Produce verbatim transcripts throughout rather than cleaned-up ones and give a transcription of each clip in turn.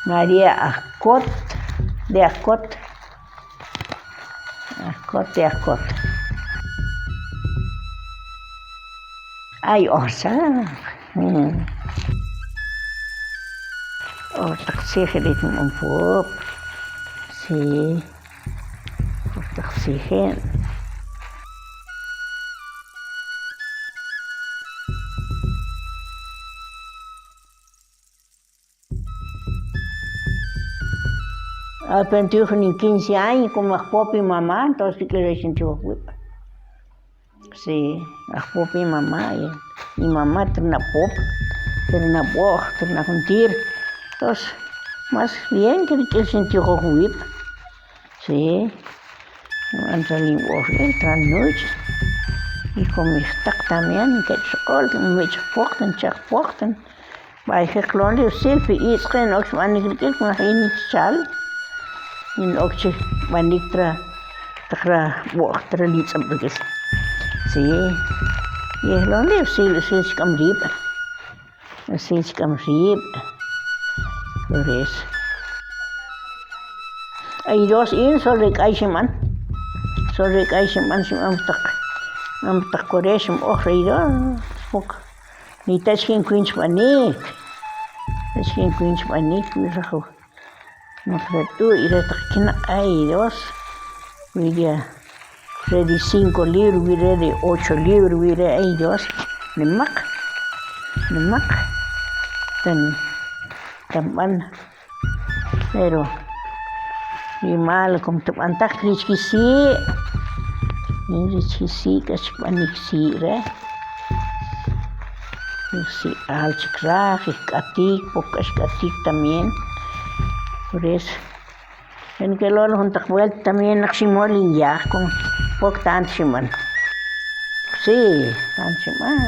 Maria Akot, de Akot. Akot, de Akot. Ay, osa. Hmm. O, taksihin rit mo pop. Si. O, taksihin. Ay, pero tuyo ni quince años, como a pop y mamá, entonces, ¿qué le dicen tuyo? Sí, a pop y mamá, y, y mamá tiene una pop, tiene una bo, tiene una huntir. Entonces, más bien que le dicen tuyo, sí. Antra lim o, antra nuch. Y como está también, que chokol, me chapokten, chapokten. Bay, je klon li silfi, y es que no van ni que no hay ni chal. Y no que van ni tra, tra, bo, tra li tsam de. Sí. Y klon li sil, sil skam rip. Sil skam rip. Por eso. Ay, Dios, in sol rek ay shiman. Sol rek ay shiman, shiman tak. Am tak kore shim, oh, rey Dios. Pok. Ni tachkin kuinch panik. Tachkin kuinch panik, mi rajo. Nokre tu ire tak kina, ay, Dios. Wiria re di cinco libro, wire di ocho libro, wire, ay, Dios. Nimak. Nimak. Tan, tan ban. Pero, y mal, como te pantak, rich que sí. Rich que sí, que se panik sí, re. Si alchik raj, k'atik, pok k'atik también. Por eso. En que lo, lo juntak vuelta también, nak shimol in ya, como pok tant shiman. Sí, tant shiman.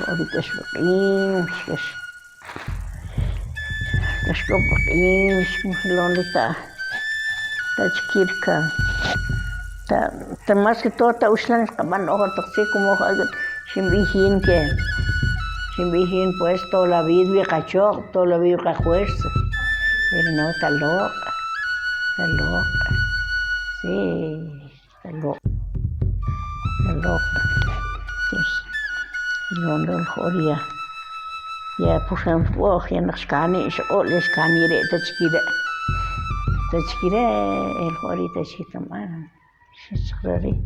Ahorita es lo que, es que es. Kashkop, eh, londe ta, ta chikirka. Ta, ta más que todo ta ushlan kaban ojo, ta sé como ojo, sin bijin que, sin bijin, pues, toda la vida vi kachok, toda la vida vi kafuerza. Pero no, ta loca, ta loca. Sí. Hello. Hello. Entonces, el hombre el joria. Ya, por ejemplo, ya no es cani, es o les cani re, ta chiquire. Ta chiquire, el jori ta chiquita, man. Se chiquire.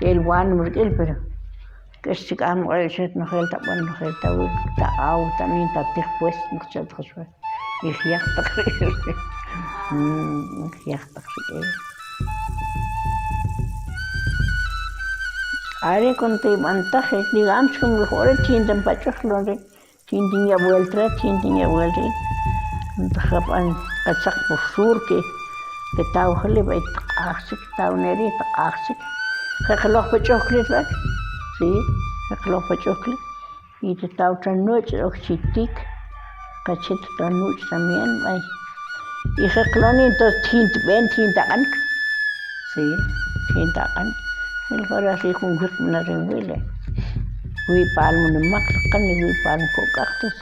El wan, el, pero. Que se cam, el se no, el ta, bueno, el ta, ta, au, también ta, pues, no se, pues. Ixiaxtaq. Mm, ixiaxtaq. Are, con te bantaje, digamos, como mejor el chintan pacho, lo de chintan ya vuelta, chintan ya vuelta. Entonces, pan, kachak por sur, que, que tau jale, bai, taqaxik, tau neri, taqaxik. Kakaloq pacho, kle, ¿verdad? Sí, kakaloq pacho, kle. Y te tau ta nuch, ok chitik, kachit ta nuch también, ay. Y jekloni, entonces, tint ben, tint akan. Sí, tint akan. El jora si kun guk na ren wile. Wi palmo ne mak, kan wi palmo ko kaktus.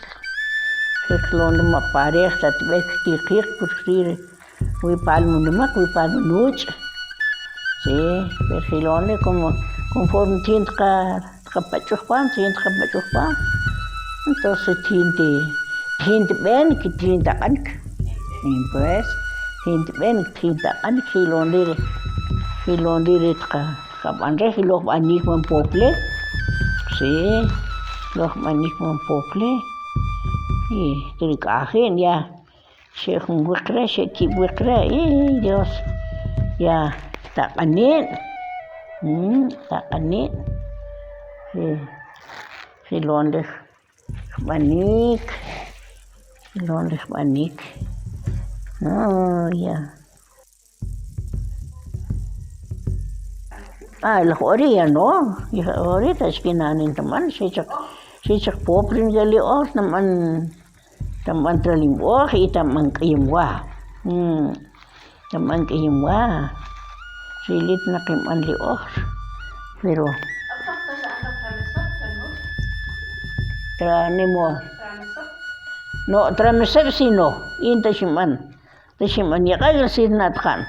Jekloni ma pareja, ta tbek ti kik, por sire. Wi palmo nimak, wi palmo nuch. Sí, pero jiloni como, conforme tint ka, ka pachupan, tint ka pachupan. Entonces tint, tint ben, que tint akan. Y pues, tint ben, tint akan, jiloni, jiloni ka, ka ban re, jilo ban nik man pople. Sí, lo ban nik man pople. Y te ka gen ya. Xe jun wikre, xe ki wikre, ey, Dios. Ya, ta q'anin. Mm, ta q'anin. Xe, xe lon lej banik. Xe lon lej banik. No, ya. Ah, el jori ya no. El jori ta xkinanin taman, xe chak, xe chak poprin ya li os, taman. Taman tralim oj y taman k'ayim wa. Mm. Taman k'ayim wa. Rilit na k'ayim an li oj. Pero. Tranimo. No, tras mi sep si no, yin ta xim'an. Ta xim'an, yaq'ay k'al si natxan.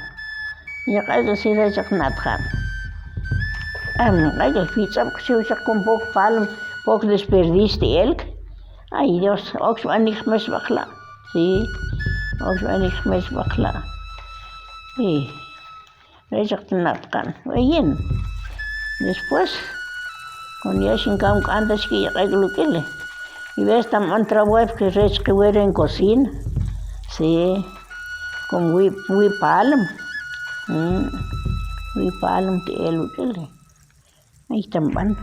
Yaq'ay k'al si rechaq natxan. Am, yaq'ay k'al fi ts'ab k'xiw chaq kum pok palm, pok desperdiste elk. Ay, Dios, ok xb'anik mes b'aqla'. Sí, ok xb'anik mes b'aqla'. Sí. Rechaq tinatxan. Oyen. Después, kon ya xin kam k'anta xki yaq'ay k'al uk'ile. Y ves tam antraway porque rechaq weren cocina. Sí. Kon wi, wi palm. Mm. Wi palm ti el uk'ile. Ay tam b'an.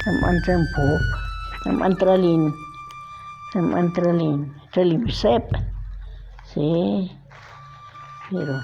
Tam b'an tren pop. Tam b'an tralin. Tam b'an tralin. Tralin sep. Sí. Pero